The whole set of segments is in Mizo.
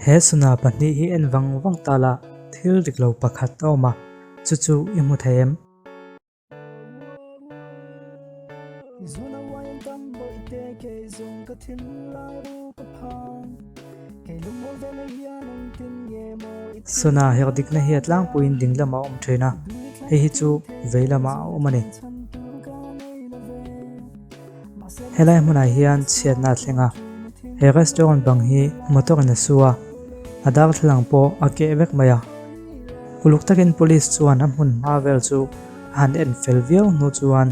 He sana pahnih hi en vang vang ta la, thil dik lo pakhat a awm a, chu chu i hmu thei em? Sana herh dikna hi a tlangpuiin ding lamah a awm thin a, hei hi chu vei lamah a awm a ni. Helai hmunah hian chhiatna a thleng a, he restaurant bang hi motor in a su a, a darthlalang pawh a keh vek mai a. Uluk takin police chuan a hmun hma vel chu a han en fel viau hnu chuan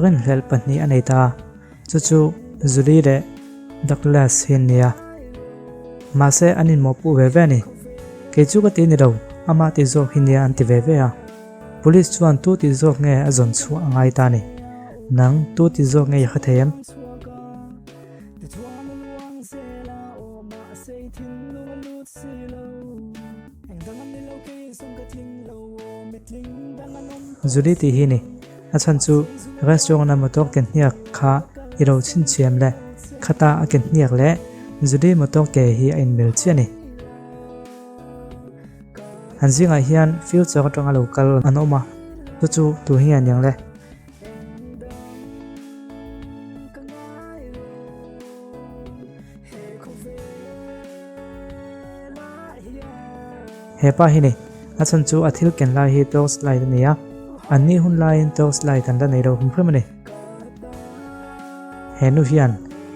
rinhlelh pahnih a nei ta a, chu chu Julie leh Douglas hi an ni a. Mahse an inmawhpuh ve ve a ni. Kei chu ka ti ni lo, amah ti zawk hi nia an ti ve ve a. Police chuan tu tih zawk nge a zawn chhuah a ngai ta ni? Nang tu tih zawk nge i hre thei em? Julie tih hi ni. A chhan chu restaurant a motor ke hniak kha i lo chhinchhiam le khata a ke hniak leh Julie motor ke hi a inmil chiah a ni. An zingah hian future atanga lo kal an awm a, chu chu tu hi nge aniang le? He pa hi ni, a chhan chu a thil ken lai hi torch light a ni a, an ni hun laiin torch light an la nei lo hrim hrim a ni. He nu hian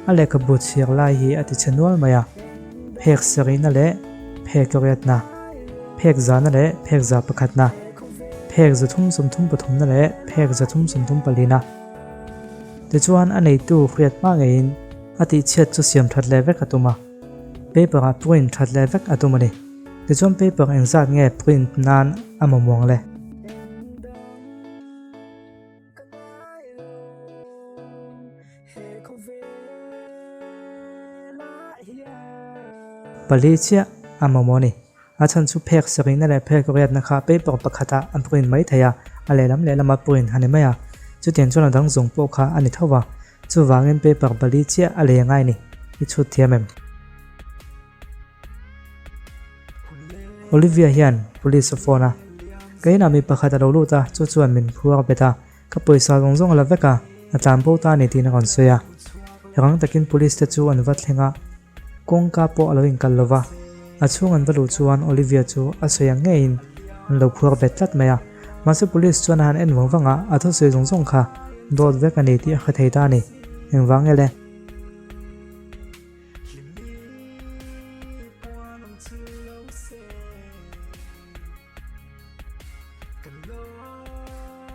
a lehkhabu chhiar lai hi a ti chhe nual mai a, phek sarihna leh phek riatna, phek zahna leh phek zah pakhatna, phek 330 pathumna leh phek 330 palina. Tichuan a neitu hriat hma ngeiin a tihchhiat chu siam that leh vek a tum a, paper ah print that leh vek a tum a ni. Tichuan paper engzat nge print nan a mamawng le? Pali chiah a mamawh a ni. A chhan chu phek sarihna leh phek riatna kha paper pakhatah a print mai thei a, a lehlam lehlama print a ni mai a. Chutiang chuan a dang zawng pawh kha a ni tho va. Chuvangin paper pali chiah a lei a ngai a ni. I chhut thiam em? Olivia hian police a phone a. Ka inah mi pakhat a lo lut a, chu chuan min phuar bet a. Ka pawisa zawng zawng a la vek a, a tlan bo ta a ni tiin a rawn sawi a. Rang takin police te chu an va thleng a, kawngka pawh a lo inkal lo va. A chhung an va luh chuan Olivia chu a sawi ang ngeiin an lo phuar bet tlat mai a. Mahse police chuan a han en vang vang a, a thusawi zawng zawng kha dawt vek a ni tih a hre thei ta a ni. Engvang nge le?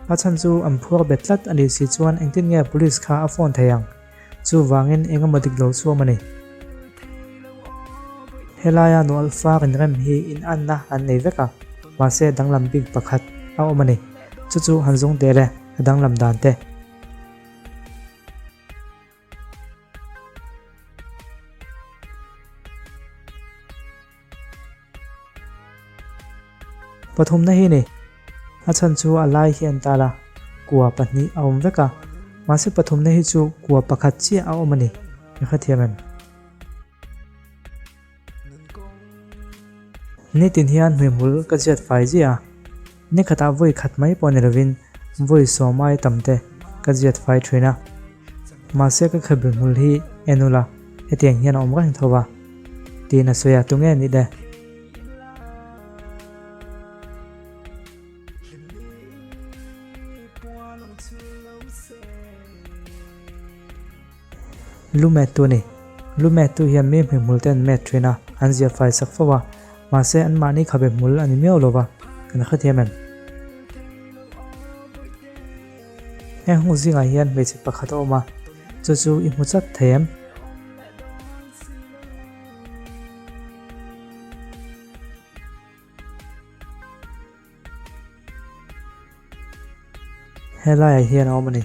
A chhan chu an phuar bet tlat a nih si chuan engtin nge police kha a phone thei ang? Chuvangin eng emaw dik lo chu awm a ni. Helaia nu alpha rinrem hi inanna an nei vek a, mahse danglam bik pakhat a awm a ni. Chu chu han zawng teh le, a danglam dan te. Pathumna hi ni. A chhan chu a lai hi an tal a, kua pahnih a awm vek a. Mahse pathumna hi chu kua pakhat chiah a awm a ni. I hrethiam em? Nitin hian hmuihmul ka ziat fai ziah a, ni khatah vawi khat mai pawh ni lovin vawi sawm ai tam te ka ziat fai thin a. Mahse ka khabe hmul hi en ula hetiang hian a awm reng tho va tiin a sawi a, tunge nih le? Lu mettu a ni. Lu mettu hian mi hmuihmul te an met thin a, an ziah fai sak fo a, mahse anmahni khabe hmul a ni miau lo va, kan hrethiam em? Heng hung zingah hian hmeichhe pakhat a awm a, chu chu i hmu chat thei em? Helaiah hian a awm a ni.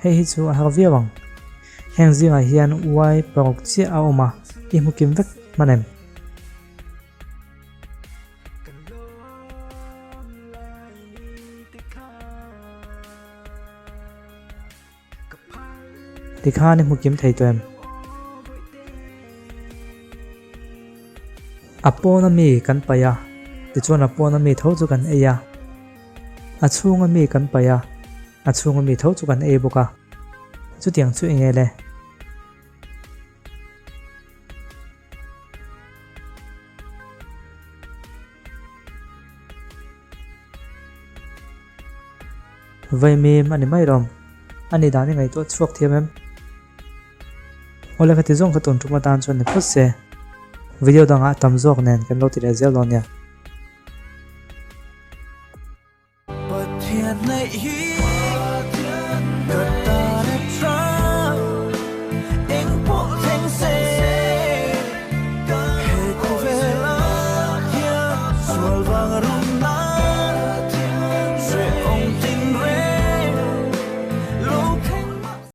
Hei hi chu a har viau ang. Heng zingah hian uai paruk chiah a awm a, i hmu kim vek hman em? Tikhan i hmu kim thei tawh em? A pawna mi kan paih a, tichuan a pawna mi tho chu kan ei a. A chhunga mi kan paih a, a chhunga mi tho chu kan ei bawk a. Chutiang chu eng nge le? Vaimim a ni mai rawm. A ni dan i ngaihtuah chhuak thiam em? Awle ka ti zawng kha tun tum atan chuan ni phawt se. Video dangah tam zawk nen kan lo ti leh zel dawn nia.